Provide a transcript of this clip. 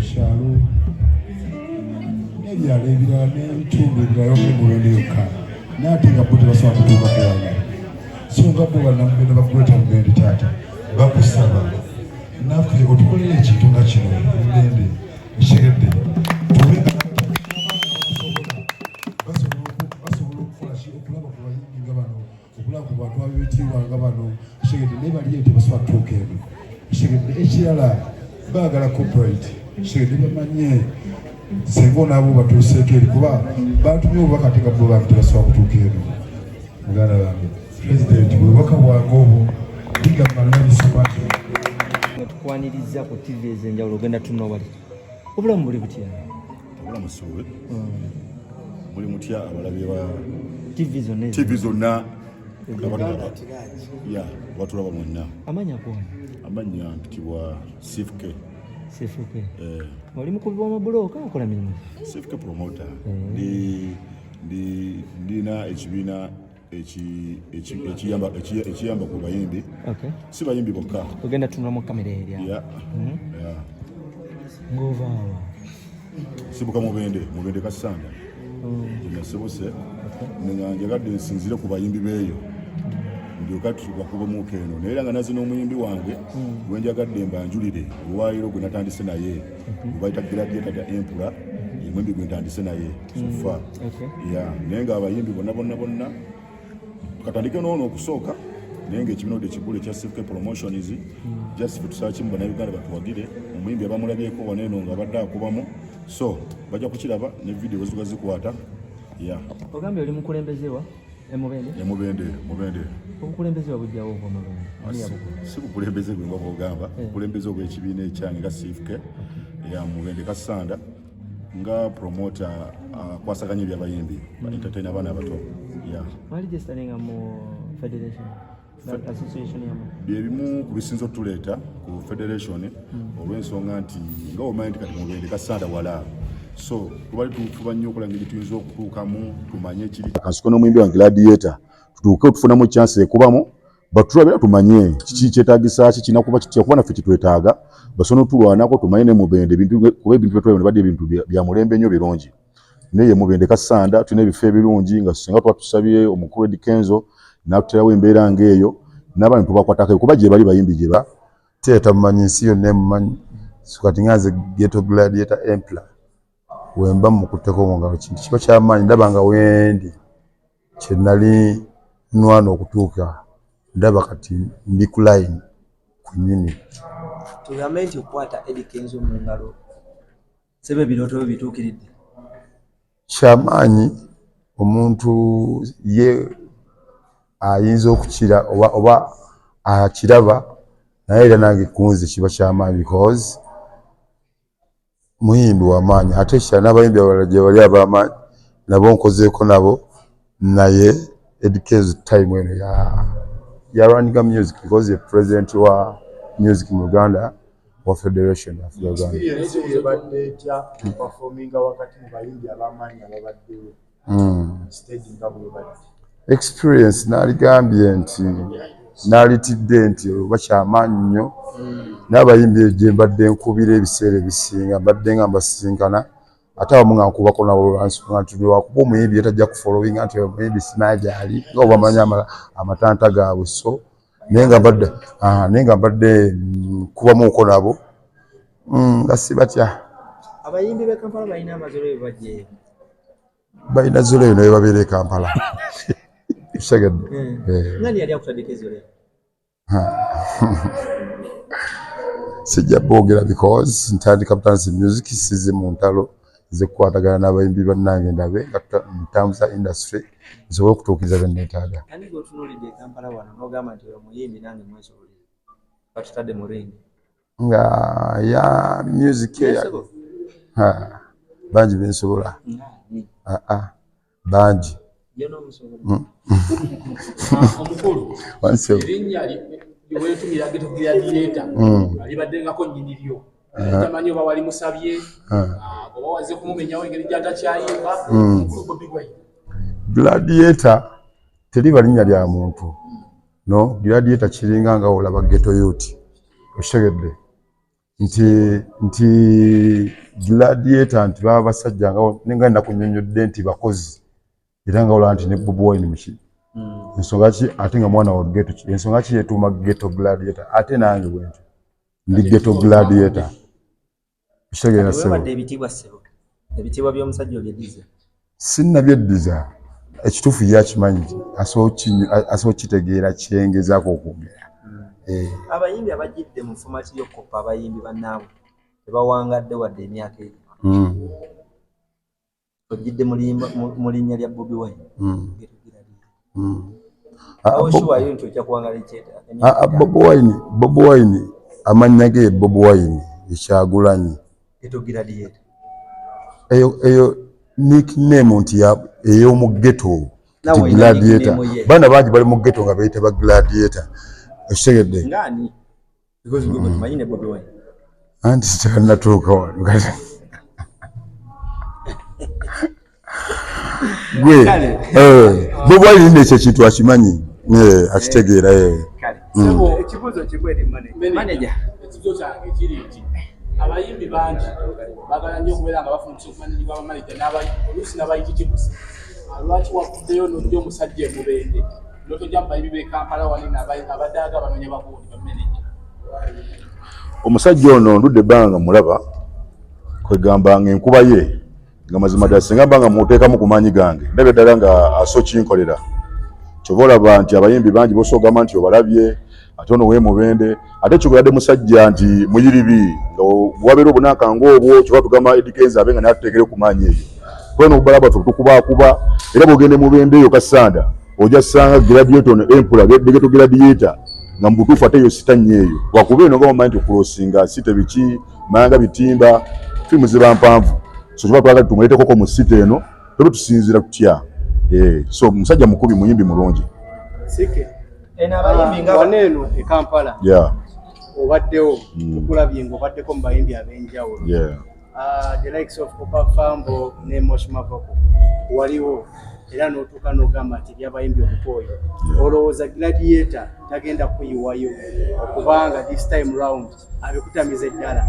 Ku kyalo n'ebyalo ebirala n'ebitundu ebirala okumubende yokka, naye ate nga bo tebasobola kutuukako wano. So nga bo bannamubende ba Greater Mubende, taata, bakusaba naffe otukolera ekintu nga kino Mubende, ekitegedde, tube nga basobola okukola ki, okulaba ku bayimbi nga bano, okulaba ku bantu ab'ebitiibwa nga bano, kitegedde, naye bali eyo tebasobola kutuuka eno, kitegedde. Ekirala, baagala corporate, kitegedde, bamanye senga onaabo batuuseeko eri, kuba bantumye obubaka ate nga bo bantu tebasobola kutuuka eno. Muganda wange pulezidenti, bwe bubaka bwange obwo. Bigamba nabisomaki. Nga tukwaniriza ku TV ez'enjawulo, ogenda tunna wali, obulamu buli butya? Obulamu suube. Muli mutya abalabi ba TV zonna ezo? TV zonna abatulaba, ya, abatulaba mwenna. Amanya gwona? Amannya mpitibwa Sifke. Sifuke. Eh. Oli mukubi w'amabulooka, okola mirimu ki? Sifke promoter. Ndi ndina ekibiina ekiyamba ku bayimbi. Si bayimbi bokka. Ogenda tunula mu kamera erya. Ya. Ng'ovaawa? Sibuka Mubende, Mubende Kasanda gyenasibuse, nga njagadde nsinzire ku bayimbi beeyo, ndyoka tubakubamuuka eno, naye era nga naze n'omuyimbi wange gwenjagadde mbanjulire olwaleero, gwe natandise naye, gwe bayita Gladiator da Empura, ye muyimbi gwe ntandise naye so far. Ya, naye nga abayimbi bonna bonna bonna katandike noono okusooka, naye nga ekibiina odde ekikulu ekya Cfk Promotions, just fe tusaba kimu, Bannayuganda batuwagire omuyimbi abamulabyeko wano eno nga abadde akubamu, so bajja kukiraba ne video bwe zikwata, ya. Ogambye oli mukulembeze wa emubende? Emubende, Mubende. Obukulembeze wabujjawo obwa Mubende? Ani yabukola? Si bukulembeze gwe nga bwogamba, bukulembeze obw'ekibiina ekyange nga Cfk ya Mubende Kasanda, nga promoter akwasaganya ebyabayimbi, entertain abaana abato, ya. Mwaregisteringa mu federation, association yamu? Byebimu ku bisinza otuleeta ku federation, olw'ensonga nti nga omanyi nti kati Mubende Kasanda wala, so tubali tufuba nnyo okola ngeri tuyinza okutuukamu tumanye ekiri. Kansiko n'omuyimbi wange Gladiator tutuuke otufunamu chance ekubamu batulabira, tumanye kiki kyetagisa, ki kinakuba kitya, kuba naffe kitwetaaga basobola otulwanako, tumanye ne Mubende ebintu, kuba ebintu byetulaba badde ebintu bya mulembe nnyo, birungi. Naye Mubende Kasanda tulina ebifo ebirungi, nga singa tuba tusabye omukulu Eddy Kenzo n'atuterawo embeera ng'eyo, n'abaana tubakwatako, kuba gye bali bayimbi gye ba Theatre mumanyi, nsi yonna emumanyi. So kati nga nze Ghetto Gladiator Empler, wemba mukutteko mu ngalo, kintu kiba kyamaanyi. Ndaba nga wendi kyenali nwana okutuuka, ndaba kati ndi ku line kwennyini. Tugambe nti okukwata Eddy Kenzo mu ngalo, sebe, ebirooto byo bituukiridde? Kyamaanyi. Omuntu ye ayinza okukira oba akiraba, naye era nange kunze kiba kyamaanyi because muyimbi wamaanyi. Ate ekirala, n'abayimbi abalala gye bali ab'amaanyi, nabo nkozeeko nabo, naye Eddy Kenzo time eno ya runninga music because ye president wa music mu Uganda, wa Federation of Uganda. Experience ebadde etya performinga wakati mu bayimbi ab'amaanyi ababaddewo, stage nga bwebadde? Experience naligambye nti nalitidde nti oba kyamaanyi nnyo, n'abayimbi gye mbadde nkubira ebiseera ebisinga mbadde nga mbasisinkana, ate abamu nga nkubako nabo lwansonga nti lwakuba omuyimbi ye tajja kufollowinga nti omuyimbi simanyi gyali, nga obamanyi amatanta gaabwe. So naye nga mbadde nkubamuuko nabo, nga sibatya. Abayimbi b'e Kampala balina amazolo bye bajja eyo? Balina zolo eyo, naye babeera e Kampala, kitegedde. Eh. Ngani yali akutaddeko ezolo eyo? Sijja boogera because ntandika butandisi music, size mu ntalo zekukwatagana n'abayimbi bannange, ndabe nga ntambuza industry nsobole okutuukiriza bye neetaaga. Ani gweotunuulidde e Kampala wano n'ogamba nti oyo muyimbi nange mwesobolera, batutadde mu ring? Nga ya music? Yesobo. Ha, bangi bensobola. Ngani? Aa, bangi. Ye n'omusobola? Omukulu, Wansi. erinnya liweetumira Ghetto Gladiator libaddengako nnyini lyo, tamanyi oba wali musabye, oba wazze kumumenyawo engeri gy'atakyayimba, omukulu Bobi Wine. Gladiator teriba linnya lya muntu, no. Gladiator kiringa nga olaba ghetto youth, okitegedde? Nti gladiator nti baba basajja nga nenga nakunyonnyodde nti bakozi, era nga olaba nti ne Bobi Wine muki. Ensonga ki ate nga mwana wa ghetto ki? Ensonga ki yetuuma ghetto gladiator? Ate nange bwentyo ndi ghetto gladiator. Kitegeera ssebo? Wewadde ebitiibwa ssebo, ebitiibwa by'omusajja obyeddiza? Sinnabyeddiza. Ekituufu ye akimanyi, asobola okitegeera kyengezaako okwogera. Abayimbi abajjidde mu format y'okukoppa abayimbi bannaabwe tebawangadde wadde emyaka egyo. Ojjidde mu linnya lya Bobi Wine. Awo sure nti ojja kuwangala ekyeta? Bobi Wine, Bobi Wine amannya ge Bobi Wine ekyagulanyi. Ghetto gladiator. Eyo nickname nti ey'omu ghetto. Nawe nti olina gladiator. Nickname ye. Baana bangi bali mu ghetto nga beeyita ba gladiator, okitegedde? Ngaani? Because gwe tumanyi ne Bobi Wine. Anti tannatuuka wano kati gwe. Kale. Bobi Wine nno ekyo ekintu akimanyi, akitegeera. Kale. Sebo, Ekibuuzo kimu eri manager. Manager. Ekibuzo kyange kiri nti abayimbi bangi bagala nnyo okubeera nga bafuna obumanyi bwa bamaneja, oluusi n'abayititibusi. Lwaki wavuddeyo n'ojja omusajja emubende n'otojja mu bayimbi b'e Kampala wali abadde aga banoonya bagundi bameneja? Omusajja ono ndudde ebbanga nga mulaba, kwegamba nga enkuba ye nga mazima ddala singa mba nga muteekamu ku maanyi gange, ndabye ddala nga aso kinkolera. Kyova olaba nti abayimbi bangi bosobola ogamba nti obalabye, ate ono weemubende, ate kikoladde musajja nti muyiribi nga wabeera obunanka ng'obwo. Kyova tugamba Eddy Kenzo abe nga naye atuteekere ku maanyi eyo, kubanga obubala bwaffe butukubaakuba. Era bw'ogenda mubende eyo Kasanda, ojja sanga gladiator ono empula ghetto gladiator nga mu butuufu ate eyo sita nnyo eyo, lwakuba eno nga bamanyi nti okulosinga site biki manga bitimba firimu ziba mpanvu, so kiba twagala tumuleetekoko mu site eno tobe tusinziira tutya. So musajja mukubi, muyimbi mulungi. Sike. Eno abayimbi nga wano eno e Kampala obaddewo, tukulabye ng'obaddeko mu bayimbi ab'enjawulo. The likes of Papa Fambo ne Mosh Mavoko waliwo, era n'otuuka n'ogamba nti ebyabayimbi obukooyi. Olowooza gladiator tagenda kuyiwayo okubanga this time round abikutamiza eddala?